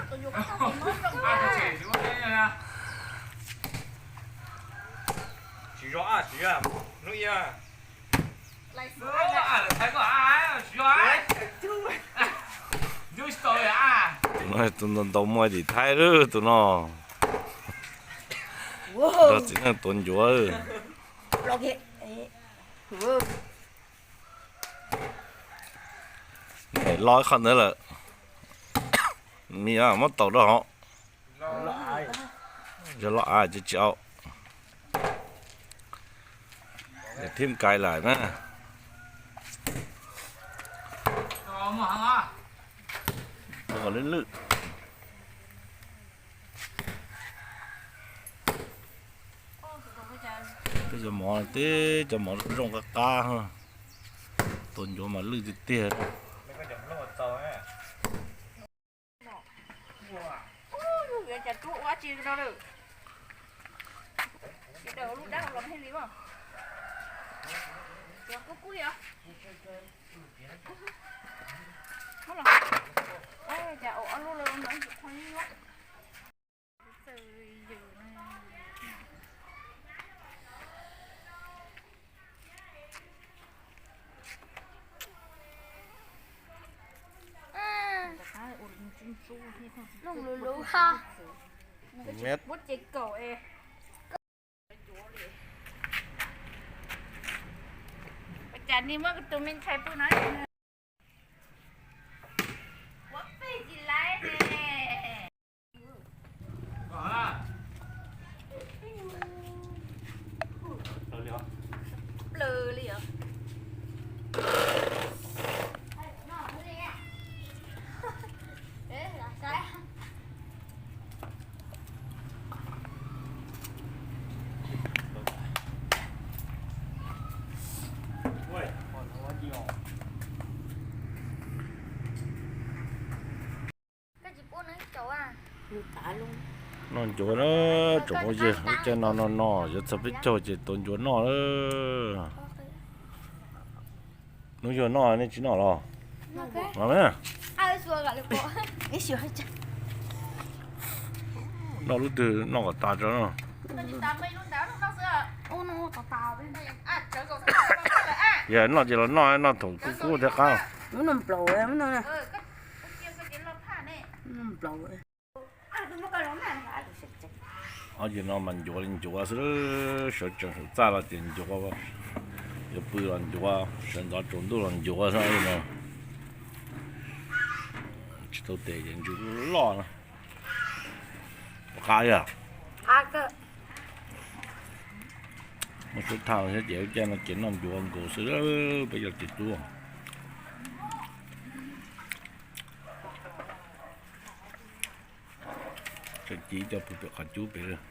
Tus no tus ntau ntau muaj tim Thaib lawm tus no. Nrog txiv neej tuav ncuav. Los ib qho ntawd lawm. Nws muab taus rau hauv. Yog los av ces tsis au. Thiab kais lawm na. Kom lwj lwj. Peb cov mov teb cov mov zoo qab qab, tua ncuav mas lwj tiag tiag. Yuav cas rub ua tsi no lawm. Sawv daws ua lub dab los pheej li mas. Kub kub yom. Cas ua ob lub los no tsis qhov nyuaj. Muab ces kaum es. Ua cas nej muab tus me ntxhais pw no? Ua peb tsis laiv ne. Plaws li os. Noj ncuav na, tsoom phooj ywg, lub caij no no no yuav txog peb caug ces tuav ncuav noj lawm. Hnub yuav noj nej tsis noj los? Los na. Noj lub twg noj kom tas tso no. Yog noj ces los noj, noj thaum kub kub thiab qab. Ob yim no mas ncuav li ncuav xwb, sawv tsees hauv txaj los ces ncuav, yuav pw los ncuav, sawv ntxov tsaus ntuj los ncuav xwb no. Tsis tau tes ces ntsws loj no. Qab yog muaj suab thaj thiab ces lub caij no ces noj ncuav nkaus xwb, peb cov txiv tub. Tseem ci coj pw pem qhov cub pem lawm.